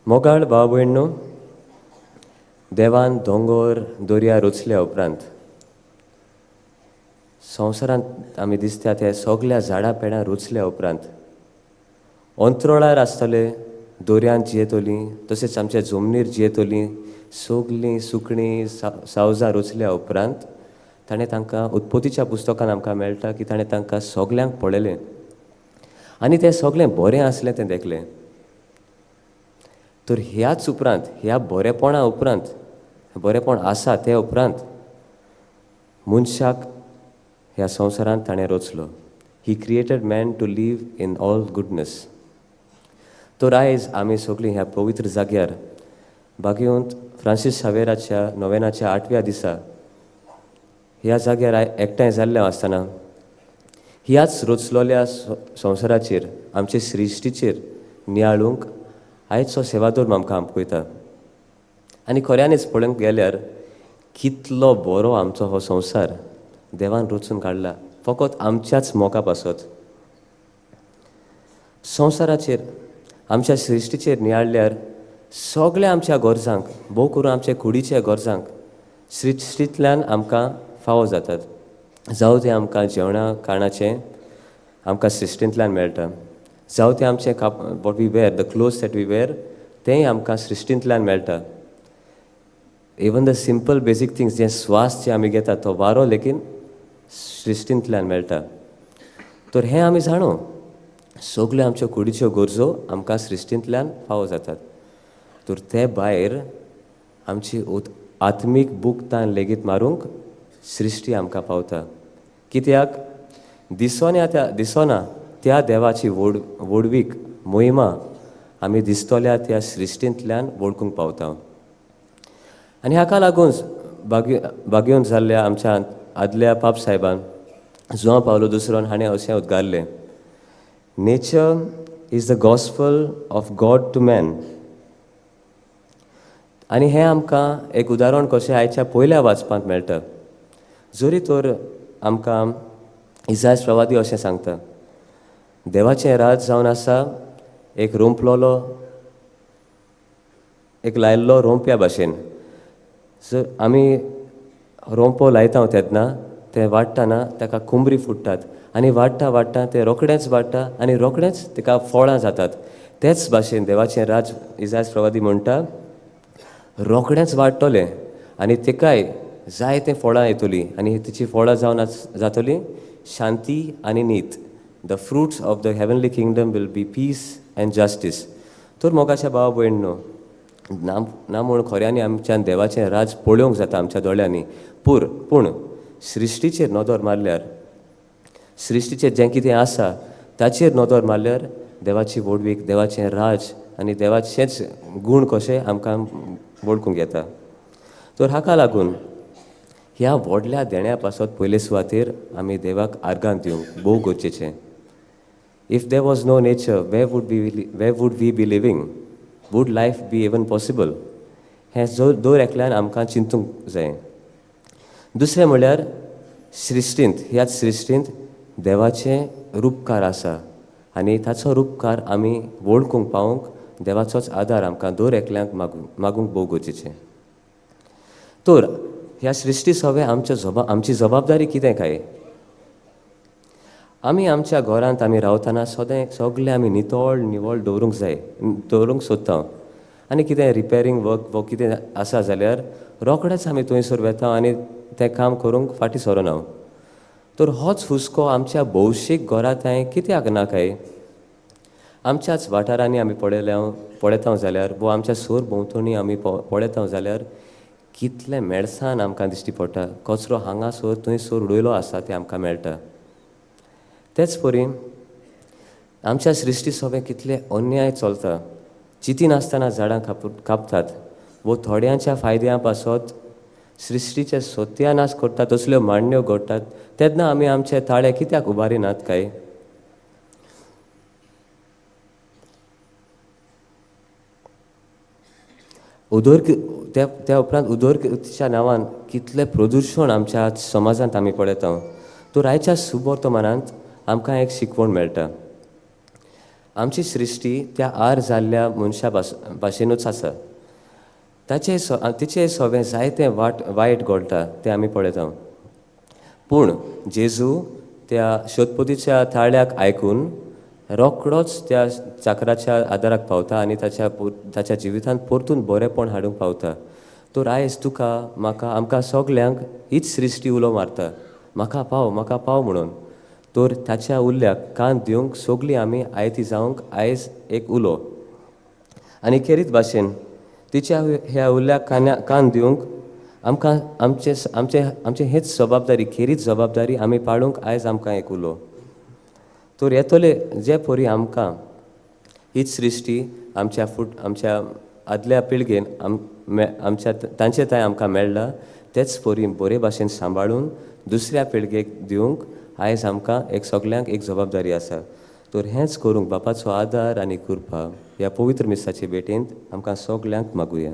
मोगाळ भाव भयणो, देवान दोंगोर दर्या रचल्या उपरांत संवसारांत आमी दिसता त्या सगल्या झाडां पेडां रचल्या उपरांत अंतरोळार आसतले, दर्यांत जियेतलीं, तशेंच आमच्या जमनीर जियेतलीं सगलीं सुकणीं सावजां रचल्या उपरांत ताणें तांकां उत्पत्तीच्या पुस्तकान आमकां मेळटा की ताणें तांकां सगल्यांक पळयलें आनी तें सगळें बरें आसलें तें देखलें. तर ह्याच उपरांत, ह्या बरेपणा उपरांत, बरेपण आसा ते उपरांत मनशाक ह्या संवसारांत ताणें रचलो. He created man to live in all goodness. तर आयज आमी सगळीं ह्या पवित्र जाग्यार भाग्यवंत फ्रांसीस शावेराच्या नोवेनाच्या 8व्या दिसा ह्या जाग्यार एकठांय जाल्ले आसतना ह्याच रचलोल्या संवसाराचेर, आमचे सृश्टीचेर नियाळूंक आयचो सेवाधर्म आमकां आपयता. आनी खऱ्यांनीच पळोवंक गेल्यार कितलो बरो आमचो हो संवसार देवान रचून काडला, फकत आमच्याच मोगा पासत. संवसाराचेर, आमच्या सृश्टीचेर नियाळल्यार सगळ्या आमच्या गरजांक, भोव करून आमच्या कुडीच्या गरजांक सृश्टींतल्यान आमकां फावो जातात. जावं तें आमकां जेवणा खाणाचें आमकां सृश्टींतल्यान मेळटा, जावं तें आमचें what we wear, the clothes that we wear, तेंय आमकां सृश्टींतल्यान मेळटा. Even the simple basic things, जे स्वास जे आमी घेतात तो वारो लेगीन सृश्टींतल्यान मेळटा. तर हें आमी जाणो, सगल्यो आमच्यो कुडीच्यो गरजो आमकां सृश्टींतल्यान फावो जातात. तर ते भायर आमची आत्मीक भूक तान लेगीत मारूंक सृश्टी आमकां पावता. कित्याक दिसोना त्या देवाची व्हडवीक मोहिमा आमी दिसतल्या त्या सृश्टींतल्यान वळखूंक पावता. आनी हाका लागून भाग्यवंत जाल्ल्या आमच्या आदल्या पाप साहेबान जुआंव पावलो दुसरोन हाणें अशें उद्गारलें, nature is the gospel of God to man. आनी हें आमकां एक उदाहरण कशें आयच्या पयल्या वाचपांत मेळटा. जरी तर आमकां इजायस प्रवादी अशें सांगता, देवाचें राज जावन आसा एक रोंपलोलो, एक लायल्लो रोंप्या भाशेन. जर आमी रोंपो लायता तेन्ना तें वाडटना ताका कुंबरी फुट्टात आनी वाडटा वाडटा तें रोखडेंच वाडटा आनी रोखडेंच ताका फळां जातात. तेच भाशेन देवाचें राज इजायस प्रवादी म्हणटा रोखडेंच वाडटलें आनी तिकाय जायते फळां येतलीं आनी तिची फळां जावन जातलीं शांती आनी नीत. The fruits of the heavenly kingdom will be peace and justice. तर मोगाच्या भाव भयण न्हू, ना म्हूण खऱ्यांनी आमच्यान देवाचें राज पळोवंक जाता आमच्या दोळ्यांनी, पूण सृश्टीचेर नदर मारल्यार, सृश्टीचेर जें कितें आसा ताचेर नदर मारल्यार देवाची व्हडवीक, देवाचें राज आनी देवाचेच गूण कशें आमकां वळखूंक येता. तर हाका लागून ह्या व्हडल्या देण्या पासत पयले सुवातेर आमी देवाक आर्गां दिवंक भोव गरजेचें. If there was no nature, where would we be living? Would life be even possible? हें दर एकल्यान आमकां चिंतूंक जाय. दुसरें म्हणल्यार सृश्टींत, ह्याच सृश्टींत देवाचें रुपकार आसा आनी ताचो रुपकार आमी वळखूंक पावूंक देवाचोच आदार आमकां दर एकल्यांक मागूंक भोव गरजेचें. तर ह्या सृश्टी सवे आमची जबाबदारी कितें काय? आमी आमच्या घरांत आमी रावतना सदां सगळें आमी नितळ निवळ दवरूंक जाय, दवरूंक सोदता. आनी कितें रिपेरींग वर्क वो कितें आसा जाल्यार रोखडेंच आमी थंयसर वेता आनी तें काम करूंक फाटीं सरना. तर होच हुस्को आमच्या भौशीक घरांत कित्याक ना काय? आमच्याच वाठारांनी आमी पळयता जाल्यार वो आमच्या सोर भोंवतणी आमी पळयता जाल्यार कितलें मेळसान आमकां दिश्टी पडटा. कचरो हांगासर थंयसर उडयलो आसा तें आमकां मेळटा. तेच परी आमच्या सृश्टी सोबें कितले अन्याय चलता. चिंतिनासतना झाडां कापतात वो थोड्यांच्या फायद्या पासत सृश्टीचे सत्यानाश करतात, तसल्यो मांडण्यो घडटात. तेन्ना आमी आमचे ताळे कित्याक उबारिनात काय? त्या उपरांत उदरगतीच्या नांवान कितलें प्रदुशण आमच्या समाजांत आमी पळयता. तर आयच्या सुवर्तमानांत आमकां एक शिकवण मेळटा. आमची सृश्टी त्या आर जाल्ल्या मनशा भाशेनूच आसा. ताचे तिचे सवें जायतें वायट घोळटा तें आमी पळयता. पूण जेजू त्या शोधपोतीच्या ताळ्याक आयकून रोखडोच त्या चाकराच्या आदाराक पावता आनी ताच्या जिवितांत परतून बरेंपण हाडूंक पावता. तर आयज तुका म्हाका आमकां सगल्यांक हीच सृश्टी उलो मारता, म्हाका पाव, म्हाका पाव म्हणून. तर ताच्या उल्याक कान दिवंक सगलीं आमी आयती जावंक आयज एक उलो. आनी खेरीत भाशेन तिच्या ह्या उल्याक कान दिवंक आमकां आमचे आमचे आमचे हेच जबाबदारी, खेरीत जबाबदारी आमी पाळूंक आयज आमकां एक उलो. तर येतले जे परी आमकां हीच सृश्टी आमच्या आमच्या आदल्या पिळगेन आमच्या तांचे थंय आमकां मेळ्ळा तेच परी बरे भाशेन सांबाळून दुसऱ्या पिळगेक दिवंक आयज आमकां एक सगल्यांक एक जबाबदारी आसा. तर हेंच करूंक बापाचो आदार आनी कृपा ह्या पवित्र मिसाचे भेटेंत आमकां सगल्यांक मागुया.